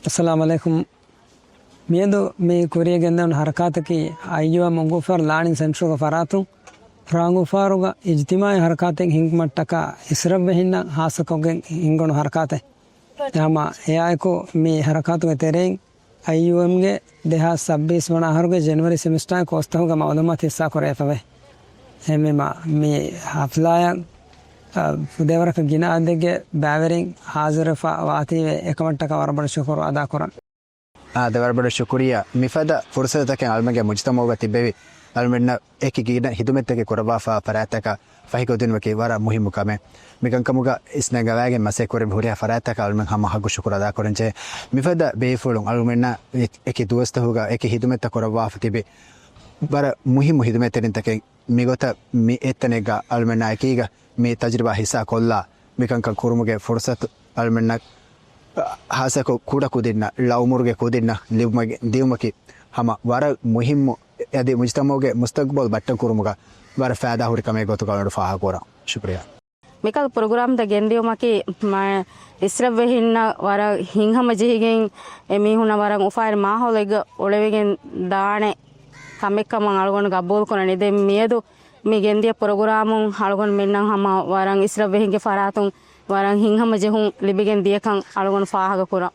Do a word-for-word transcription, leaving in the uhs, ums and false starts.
އައްސަލާމު ޢަލައިކުމް. މިއަދު މި ކުރިޔަށް ގެންދަވަން ހަރަކާތަކީ އައްޔޫއެމް އުނގޫފާރު ލާނިން ސެންޓަރުގެ ފަރާތުން ރ. އުނގޫފާރުގަ އިޖްތިމާޢީ ހަރަކާތެއް ހިންގުމަށްޓަކާ އިސްރަށްވެހިންނަށް ހާއްސަކޮށްގެން ހިންގުނު ހަރަކާތެއް. ހަމަ އެއާއެކު މި ހަރަކާތުގެ ތެރެއިން އައްޔޫއެމްގެ ދެހާސް ސައްބީސް ވަނަ އަހަރުގެ ޖެނުއަރީ ސެމިސްޓާއި ކޯސްތަކުގެ މަޢުލޫމާތު ހިއްސާ ކުރެވިފަވޭ. އެހެންވީމަ، މި ޙަފްލާއަށް، އަ، ފުދޭވަރަކަށް ގިނަ އަދަދެއްގެ ބައިވެރިން ޙާޟިރުވެފަ ވާތީވެ އެކަމަށްޓަކާ ވަރަށް ބޮޑަށް ޝުކުރު އަދާކުރަން. އާދެ، ވަރަށް ބޮޑަށް ޝުކުރިއްޔާ. މިފަދަ ފުރުޞަތުތަކެއް އަޅުމެންގެ މުޖުތަމަޢުގަ ތިއްބެވި އަޅުމެންނަށް އެކި ގިނަ ހިދުމަތްތަކެއް ކުރައްވާފަ ފަރާތްތަކަށް ފަހިކޮށްދިނުމަކީ ވަރަށް މުހިއްމު ކަމެއް. މިކަންކަމުގަ އިސްނަންގަވާގެން މަސައްކަތް ކުރެވި ހުރިހާ ފަރާތްތަކަށް އަޅުމެން ހަމަ ހައްގު ޝުކުރު އަދާކުރަންޖެހޭ. މިފަދަ ބޭފުޅުން އަޅުމެންނަށް އެކި ދުވަސްތަކުގަ އެކި ހިދުމަތްތައް ކުރައްވާފަ ތިބި ވަރަށް މުހިއްމު ހިދުމަތްތެރިންތަކެއް މިގޮތަށް މި އެއްތަނެއްގަ އަޅުމެންނާ އެކީގަ މި ތަޖުރިބާ ހިއްސާ ކޮށްލާ، މިކަންކަން ކުރުމުގެ ފުރުޞަތު އަޅުމެންނަށް ހާއްސަކޮށް ކުޑަ ކުދިންނަށް، ޅަ އުމުރުގެ ކުދިންނަށް ލިބުމަކީ، ދިއުމަކީ ހަމަ ވަރަށް މުހިއްމު އަދި މުޖުތަމަޢުގެ މުސްތަގުބަލް ބައްޓަން ކުރުމުގަ ވަރަށް ފައިދާ ހުރި ކަމެއް ގޮތުގަ އަޅުގަނޑު ފާހަގަކުރަން. ޝުކުރިއްޔާ. މިކަހަލަ ޕްރޮގްރާމްތައް ގެންދިއުމަކީ، މަ-، އިސްރަށްވެހިންނަށް ވަރަށް ހިތްހަމަޖެހިގެން އެ މީހުންނަށް ވަރަށް އުފާވެރި މާހައުލެއްގަ އުޅެވިގެން ދާނެ ކަމެއްކަމަށް އަޅުގަނޑު ގަބޫލުކުރަނީ. ދެން މިއަދު މި ގެންދިޔަ ޕްރޮގްރާމުން އަޅުގަނޑުމެންނަށް ހަމަ ވަރަށް އިސްރަށްވެހިންގެ ފަރާތުން ވަރަށް ހިތްހަމަޖެހުން ލިބިގެން ދިޔަކަން އަޅުގަނޑު ފާހަގަކުރަން.